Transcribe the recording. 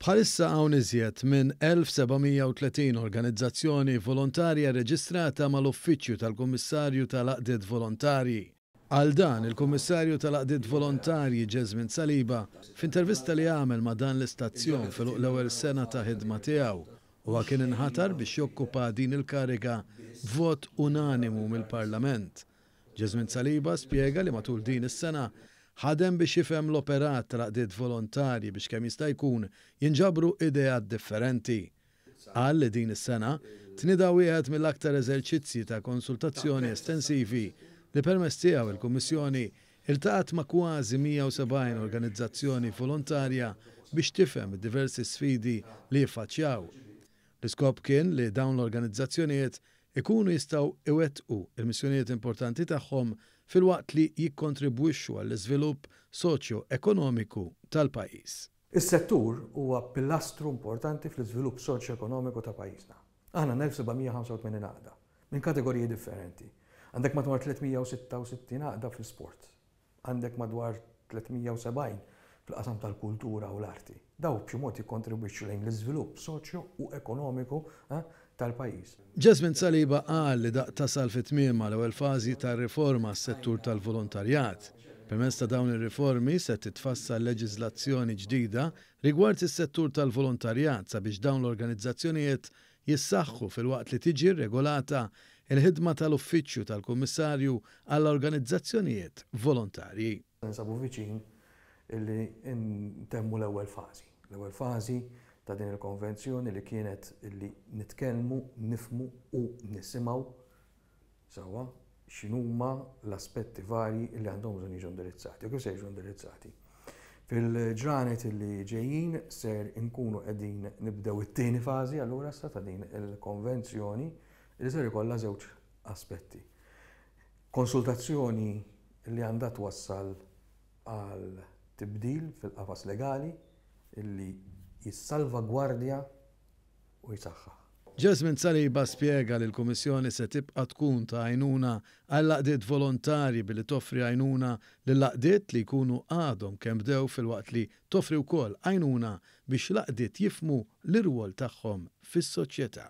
Bħalissa hawn iżjed minn 1,730 organizzazzjoni volontarja rreġistrata mal-Uffiċċju tal-Kummissarju tal-Għaqdiet Volontarji. Qal dan il-Kummissarju tal-Għaqdiet Volontarji Jesmond Saliba f'intervista li għamel ma' dan l-istazzjon f'għeluq l-ewwel sena ta' ħidma tiegħu. Huwa kien inħatar biex jokkupa din il-kariga b'vot unanimu mill-Parlament. Jesmond Saliba spjega li matul din is-sena ħadem biex jifhem l-operat tal-għaqdiet volontarji biex kemm jista' jkun jinġabru ideat differenti. Qal li din is-sena tnieda wieħed mill-aktar eżerċizzji ta' konsultazzjoni estensivi li permezz tiegħu il-Kummissjoni iltaqgħet ma' kważi 170 organizzazzjoni volontarja biex tifhem id-diversi sfidi li jiffaċċjaw. L-iskop kien li dawn l-organizzazzjonijiet ikunu jistgħu iwettqu l-missjonijiet importanti tagħhom filwaqt li jikkontribwixxu għall-iżvilupp soċjo-ekonomiku tal-pajjiż. Is-settur huwa pilastru importanti fl-iżvilupp soċjo-ekonomiku ta' pajjiżna. Aħna għandna 1,785 għaqda minn kategoriji differenti. Għandek madwar 366 għaqda fl-isport. Għandek madwar 370 fil-qasam tal-kultura u l-arti. Dawn b'xi mod jikkontribwixxu lejn l-iżvilupp soċjo u ekonomiku tal-pajjiż. Jesmond Saliba qal li daqt tasal fi tmiemha l-ewwel fażi tar-riforma għas-settur tal-volontarjat. Permezz ta' dawn ir-riformi se titfassal leġiżlazzjoni ġdida rigward is-settur tal-volontarjat sabiex dawn l-organizzazzjonijiet jissaħħu filwaqt li tiġi rregolata l-ħidma tal-Uffiċċju tal-Kummissarju għall-Organizzazzjonijiet Volontarji. Ninsabu viċin li ntemmu l-ewwel fażi. L-ewwel fażi ta' din il-konvenzjoni li kienet li nitkellmu, nifhmu u nisimgħu sewwa x'inhuma l-aspetti varji li għandhom bżonn jiġu indirizzati u kif se jiġu indirizzati. Fil-ġranet li ġejjin ser inkunu qegħdin nibdew it-tieni fażi allura issa ta' din il-konvenzjoni li ser ikollha żewġ aspetti. Konsultazzjoni li għandha twassal għal tibdil fil-qafas legali li jissalvagwardja u jsaħħaħ. Jesmond Saliba spjega li l-Kummissjoni se tibqa' tkun ta' għajnuna għall-għaqdiet volontarji billi toffri għajnuna lill-għaqdiet li jkunu għadhom kemm bdew filwaqt li toffri wkoll għajnuna biex l-għaqdiet jifhmu l-irwol tagħhom fis-soċjetà.